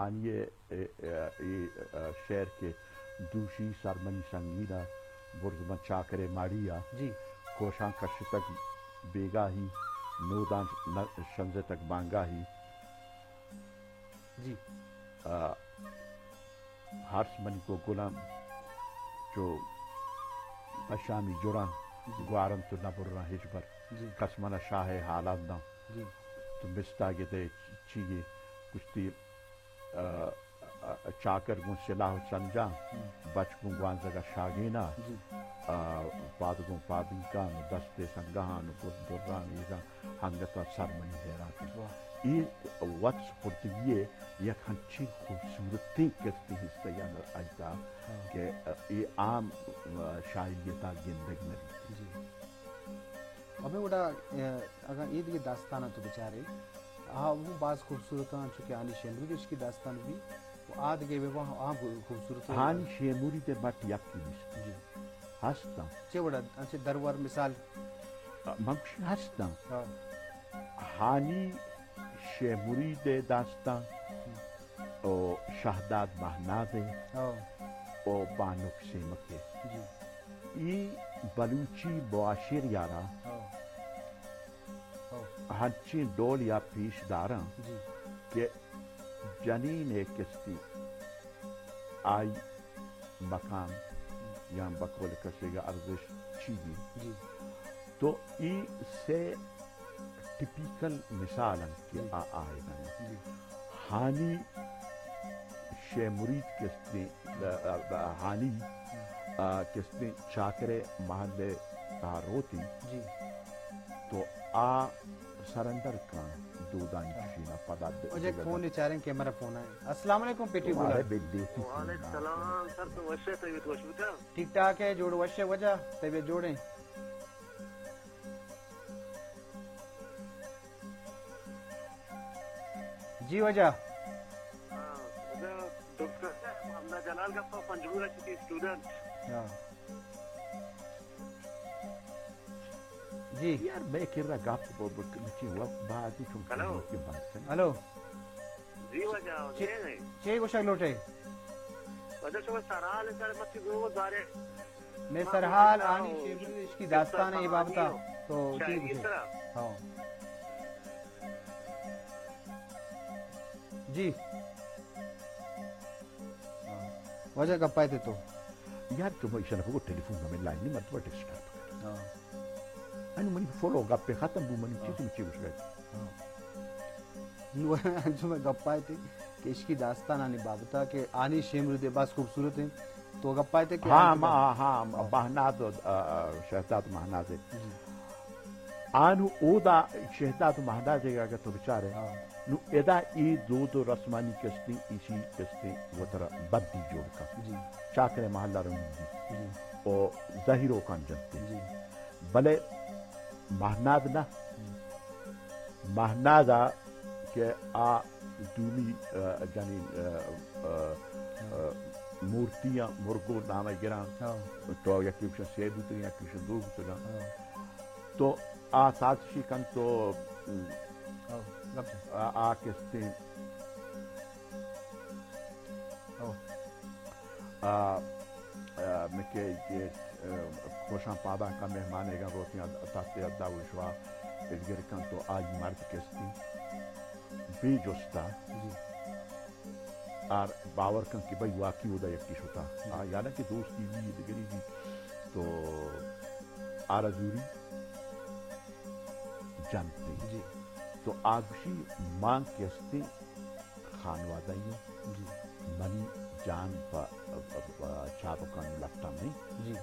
آنی ء، ء، ء، اے، ء، شعر کہ دوشی سر منی سنگین ء، برز من چاکرے ماڑی ء، جی۔ کوشاں کشتگ بیگاہی، نوداں نہ شنزتگ بانگاہی۔ جی۔ ء، ہرس منی گوگلاں چو پشامی جراں، جی۔ گوارنت و نبراں ہچبر۔ جی۔ کس منا شاہ حالات داں۔ جی۔ تو مستاگ دے چیگے گشتی، ء، ء، چاکر گوں سلاہ و سنجاں، ہم۔ بچ گوں گوانزگ ء شاگیناں، جی۔ ء، پاد گوں پادینکاں، دست ء سنگہاں، گد دران ایزاں، ہنگت ء سر منی حیران کن۔ واہ۔ اے وت سپردگی ء یک ہنچیں خوبصورتیں کستی حصہ یا آئیتا ہاں۔ کہ اے عام شاعری ء تہا گندگ نہ بیت۔ جی۔ ہمے وڑا، ء، اگاں اے دگہ داستاناں تو بچارے، آ ہوں باز خوبصورت آں، چونکہ آنی شمرود عشقی داستان بھی، و آ دگہ بہ آ خوبصورت آں۔ ہانی شمرود ء مٹ یکی نیست۔ جی۔ ہستاں۔ چے وڑا؟ انچے درور مثال؟ من گوشی ہستاں۔ ہاں۔ ہانی شے مرید ء داستان ہم۔ و شہداد مہناد ء ہاں۔ و بانک سیمک ء۔ جی۔ ای بلوچی معاشر یارا ہاں۔ ہاں۔ ہنچیں ڈول یا پیش داراں جی۔ کہ جنین ء کستی آئی مقام یا بقول کسیگ ارزش چی بی۔ جی۔ تو ای سے ٹپیکل مثال انت کہ جی۔ آ آئے گا۔ جی۔ ہانی شے مرید کستیں، آ، آ، ہانی، آ، کستیں چاکرے محلے تہا روتیں۔ جی۔ تو آ سرندر کان دودانی ہاں۔ چشینا پدا د-، وجہ دگہ فون دگہ۔ چاریں کہ ہمارا فون ہے۔ السلام علیکم پیٹی تمہارے گلال۔ بے دیتی وعلیکم سننا۔ السلام سر، تو وش ہے، طبیعت وش بتا؟ ٹھیک ٹھاک ہے، جوڑ وش ہے وجہ، طبیعت جوڑ ہے۔ جی وجہ۔ ہاں، وجہ ڈاکٹر صاحب، ہمدا جلال گپا پنجگور ء چکی اسٹوڈنٹ۔ ہاں۔ جی۔ یار، میں کرا گپ ب-، ب-، مچی وقت بعد ہی چون ہلو۔ کہ بات کریں۔ ہلو۔ جی وجہ، چے، جی۔ چے گوشگ لوٹے؟ وجہ شما سرحال سر مت گو دارے۔ میں سرحال آنی شیمرو عشقی داستان ء بابتا تو چی گوشے؟ ہاں۔ جی۔ ہاں۔ واجہ گپا تے تو۔ یار، تو ایشاں کو ٹیلیفون نہ ملا، نہیں مت ڈسٹرب۔ ہاں۔ انو منی فلو گپے ختم بو، منی ہاں۔ چیز میں چی گوش گئے۔ ہاں۔ نو انچو میں گپا تے کہ عشقی داستان آنی بابتا کہ آنی شیمرو دے باز خوبصورت ہیں۔ تو گپا تے کہ ہاں، آنی ما-، ہاں، ہاں۔ مہناد، آ، آ، شہزاد مہناد ہے۔ جی۔ آنو اودا شہداد و مہداد ء اگہ تو بچارے، ہاں۔ نو ادا ای دود و رسمانی کستیں، ایشی کستیں وترا بدی جوڑ کن۔ جی۔ چاکرے محلہ رنگی۔ جی۔ او زہیروکان جنتے۔ جی۔ بلے مہناد نہ، ہم۔ مہنادا کہ آ دومی، آ، جنین، آ، آ، ہاں۔ آ، مورتیاں مرگو نام گراں۔ ہاں۔ تو یکی بشن سے بوتگاں، یکی بشن دو بوتگاں۔ ہاں۔ تو آ سازشی کن تو، ہاں، گپ جن۔ آ، آ کستیں۔ ہاں۔ آ، آ، مکے یہ، آ، کوشاں پاداں کا مہمان ایگن روتیاں تاتے ادا وشوا ادگر کن تو آئی مرد کستیں۔ بے جستا۔ جی۔ آر باور کن کہ بھئی واقعی اودا یکی شتا۔ جی۔ آ، یعنی کہ دوستی بھی دگری بھی تو آر زوری جنتے۔ جی۔ تو آ گوشی مان کہ استیں خانوادہ ہی ہوں۔ جی۔ منی جان پہ، پہ، پہ چابکان لپٹا نہیں۔ جی۔